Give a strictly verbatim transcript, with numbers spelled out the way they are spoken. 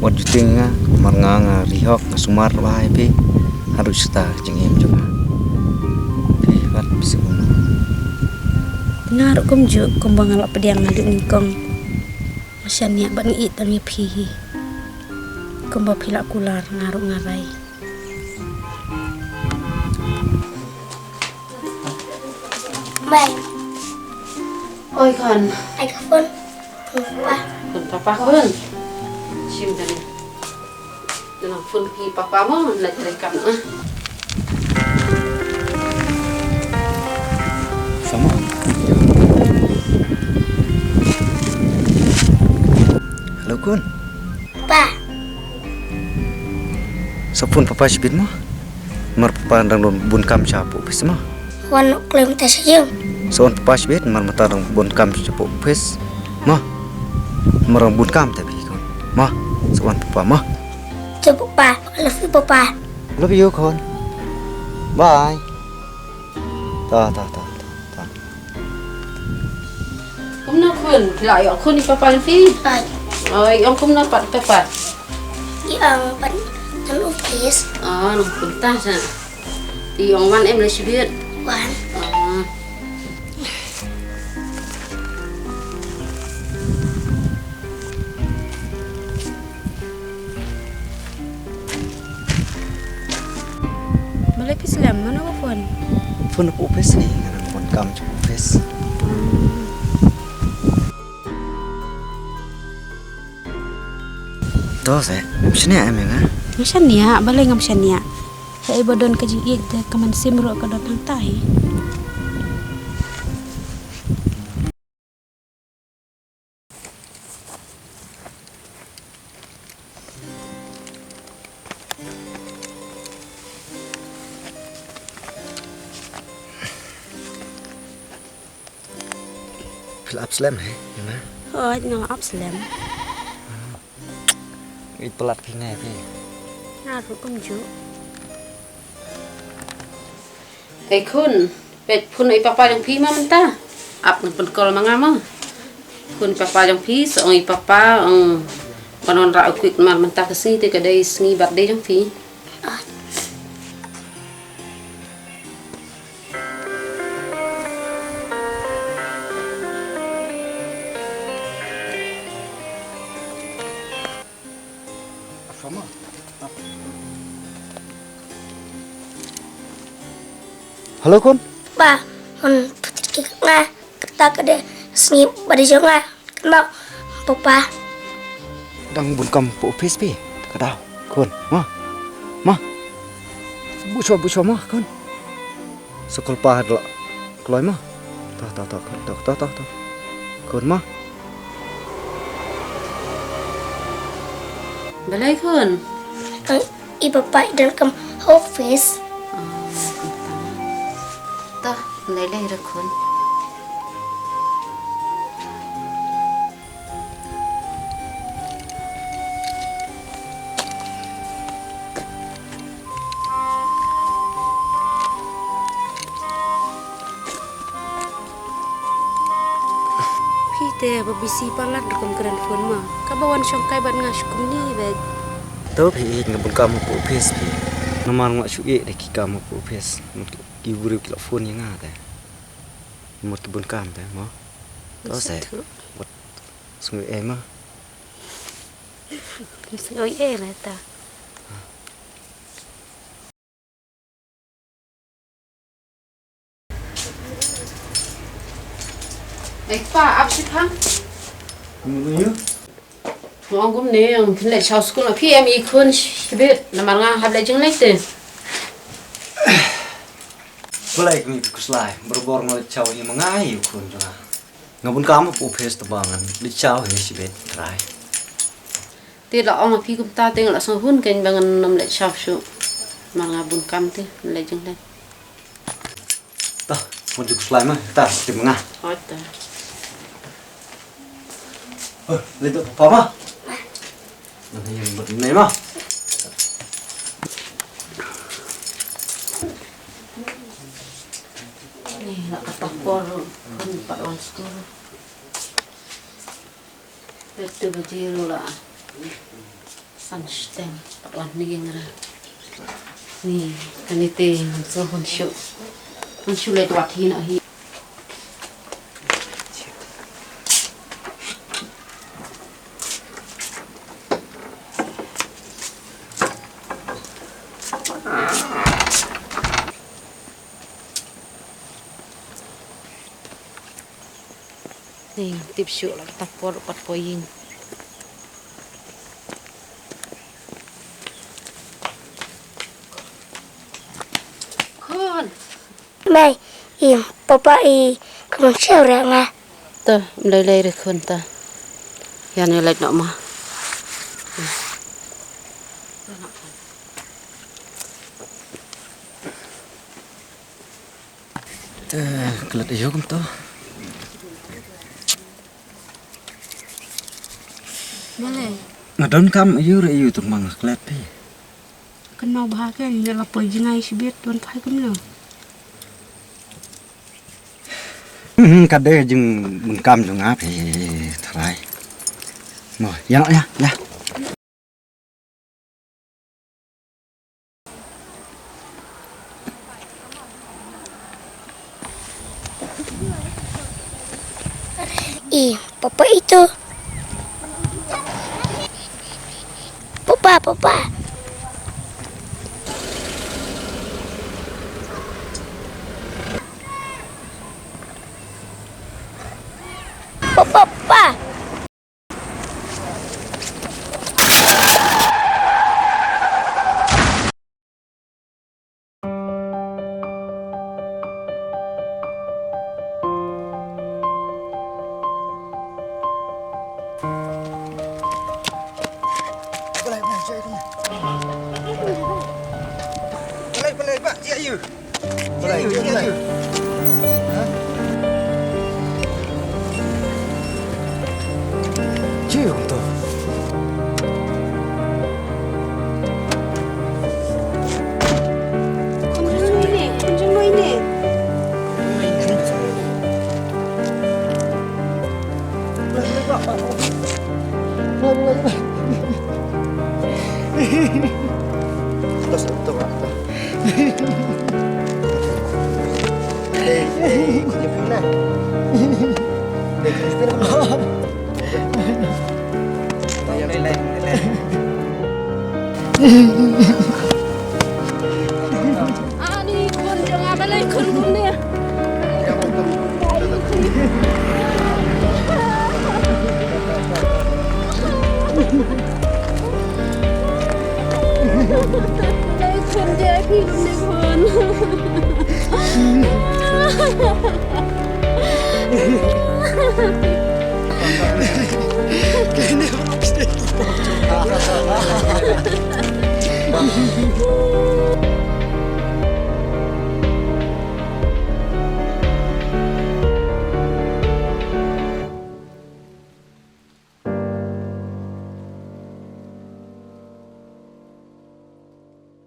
Juting nga, mar nga nga rihok, nga sumar bha ïa phi. Haduh shata jingim jong nga. Phi, wat phi sngewbha. Nga ruh kumjuh, kumba nga la pdiang nga duk nyngkong. Nga shaniah bad nga ïeit tam ïa phi hi. Kumba phi la kular nga ruh nga rai. Mai. Oi khun. Ai ka phone. Papa. Phone papa khun. Shim kane. Ïa phone phi papa mo, na trei kam ah. Sama. Hello khun. Pa. Sa phone papa shibit mo. Mar papa dang don bun kam sha pok office mo. Wan klem ta sha ïing. Sa wan papa shibit mar mynta dang bun kam sha pok office mo. Mar dang bun kam ta bi khun mo. Sa wan papa mo. Jabuk pa. I love you papa. Love you khun. Bye. Ta ta ta ta ta. Kumno khun, phi la ïoh khun ïa papa jong phi? Oi. Oi, ong kumno pat papa? Ïa ong pat nang office. Ah, nang kumta sa. Te ong wan em la shibit. Wan. Ah. Balei phi slem, mano ba phone? Phone na office ni, nga nang bun kam sha office. To se, em shaniah em ïa nga? Ngam shaniah, balei ngam shaniah? Haei ba don ka jingïeit te ka mynsiem ruh ka don hangta hi. Phi la ap slem hi, ïa nga? Hooid, nga la ap slem. Ngi palat phi ngai phi. Nga ruh kumjuh. Ei khun, peit phone i papa jong phi ma mynta. Ap ngan pyn call ma nga ma. Khun papa jong phi, sa ong i papa, ong ban wanrah u kwit namar mynta ka sngi te ka dei sngi birthday jong phi. Hello khun. Ba, khun, putri ki nga, kata ka dei sngi birthday jong nga. Kynmaw, papa. Dang bun kam pok office phi. Ka daw. Khun, ma. Ma. Buh shuwa, buh shuwa ma, khun. Sa call pa ha la kloi ma. Ta, ta, ta, ta, ta, ta, ta. Khun ma. Balei khun? Ang i papa i don kam office. Oh, ta. Ta, lei lei re khun. Phi te ba busy palat rukom kren phone ma. Kaba wan shong kai bad nga shu kumne bad. To phi ïeit nga bun kam hapoh office phi. Namar nga shu ïeit da ki kam hapoh office. Mut ki briew ki la phone ïa nga te. Mut ki bun kam te mo. To se. Wat sngew ei ma. Sngew ei re ta. Ei pa, ap shi phang. Ngum ïa. Ngum ne, ngum phin leit shaw skul, phi em i khun shibit, namar nga hap leit jingleit te. Balei kong ïa phi khuslai, barabor nga leit shaw hi ma nga ïa u khun jong nga. Nga bun kam hapoh office tang ba ngan leit shaw hi shibit trai. Te la ong ma phi kumta te nga la sngewhun kein ba ngan ym leit shaw shuh. Mar nga bun kam te, leit jingleit. Ta, mo ju khuslai ma, ta, te ma nga. Hooid ta. Oh, leit to papa ma. Ngan ïa bad nai ma. Ni la kata por, kan pat wan skul. Peit tu baje ruh la. An stem, pat wan ni ngra. Ni, kane te, so hun shu. Hun shu leit wat hi na hi. Ni, tip shu la ta por pat poi ïing. Khun. Mai, i papa i, ka mon shu re nga. To, mlei lei re khun ta. Ïa ne leit noh ma. Te, klet aïu kumto? Balei? Nga donkam aïu re aïu tang ma nga klet phi. Kynmaw bha ke, nga la poi jngai shibit, wan phai kumno? Hmm, ka dei jingdonkam jong nga phi tharai. Mo, ïa, ïa, ïa. I, papa itu. Papa, papa. Papa, papa. Balei, balei, jia ïa u. Balei, jia ïa u. Ha? Jia ïa u to. Khun jong noi ne, khun jong noi ne. Ani khun jong nga balei khun kumne. Balei khun jong phi kumne khun.